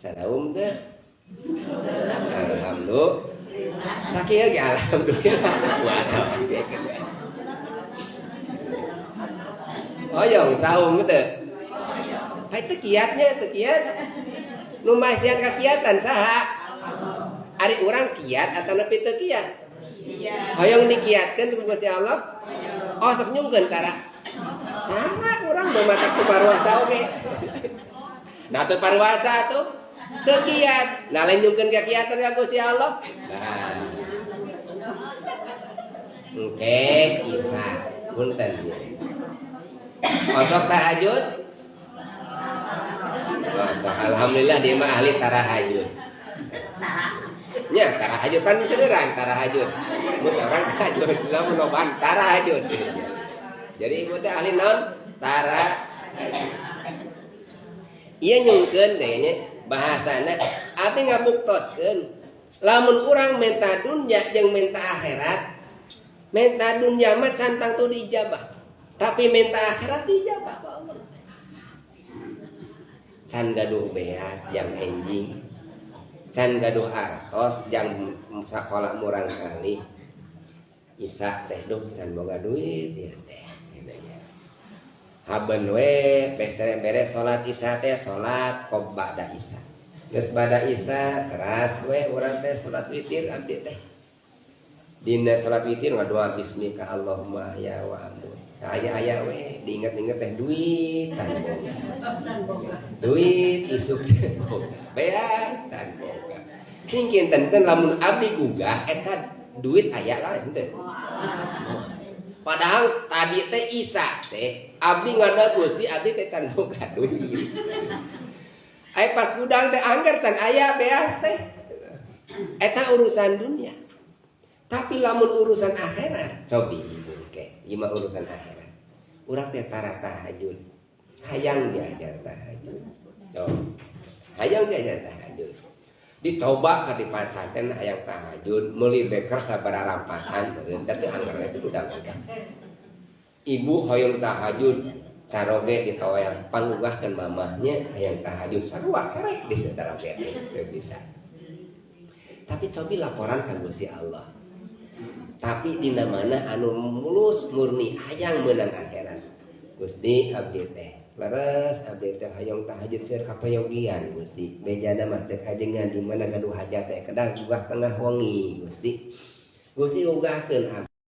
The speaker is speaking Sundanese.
Saum teh. Alhamdulillah. Sakieu ge alhamdulillah puasa. Hoyong saum teh. Hai teu kiatnya teu kiat. Nu masihan kakiatan saha? Ari urang kiat atanapi teu kiat? Hoyong dikiatkeun ku Gusti Allah? Oh sok nyungkeun tara. Tara urang mah matak teu paruasa oge. Nah teu paruasa tuh teu kiat. Nah lain nyungkeun kakiatan ka Gusti Allah. Nah. Engke isa punten. Osok tahajud? Osok alhamdulillah dia mah ahli tarahajud. Nya tarahajud pan seueuran tarahajud. Mun saurang tahajud lamun loban tarahajud. Jadi ibu teh ahli naon? Tarahajud. Ieu nyungkeun teh nya bahasana abdi ngabuktoskeun lamun urang menta dunya jeung menta akhirat, menta dunya mah can tangtu diijabah. Tapi menta akhirat diijabah ku Allah. Can gaduh beas jam enjing, can gaduh artos jam sakola murang kali. Isa teh duh can boga duit ieu teh gitu nya. Haben we beres salat isya teh salat qob ba'da isya. Geus ba'da isya keras we urang teh salat witir abdi teh. Dina salat witir ngadoa bismika Allahumma ya wa amut. Saya aya we diinget-inget teh duit can boga. Duit isuk can boga. Beas can boga. Sing kinten lamun abdi gugah eta duit aya lah henteu. Padahal tadi teh Isa teh abdi ngadoa Gusti abdi teh can boga duit. Aya pas gudang teh angger can aya beas teh. Eta urusan dunia. Tapi lamun urusan akhirat, cobi ibu ke, ieu mah urusan akhirat. Urang teh tara tahajud. Hayang diajar tahajud. Tuh. Hayang diajar tahajud. Dicoba ka di pasantren hayang tahajud, meuli beker sabaraha rampasan, da teu angger itu gudang-gudang. Ibu hoyong tahajud, caroge ditoel, panggugahkeun mamahnya hayang tahajud sarua kerek di secara teu bisa. Tapi cobi laporan ka Gusti Allah. Tapi dina mana anu mulus murni hayang meunang akhirat. Gusti abdi teh leres abdi teh hayang tahajud seur kapayogian Gusti. Bejana mah cek hajengan di mana gaduh hajat teh kedah gugah tengah wengi Gusti. Gusti ugahkeun abdi.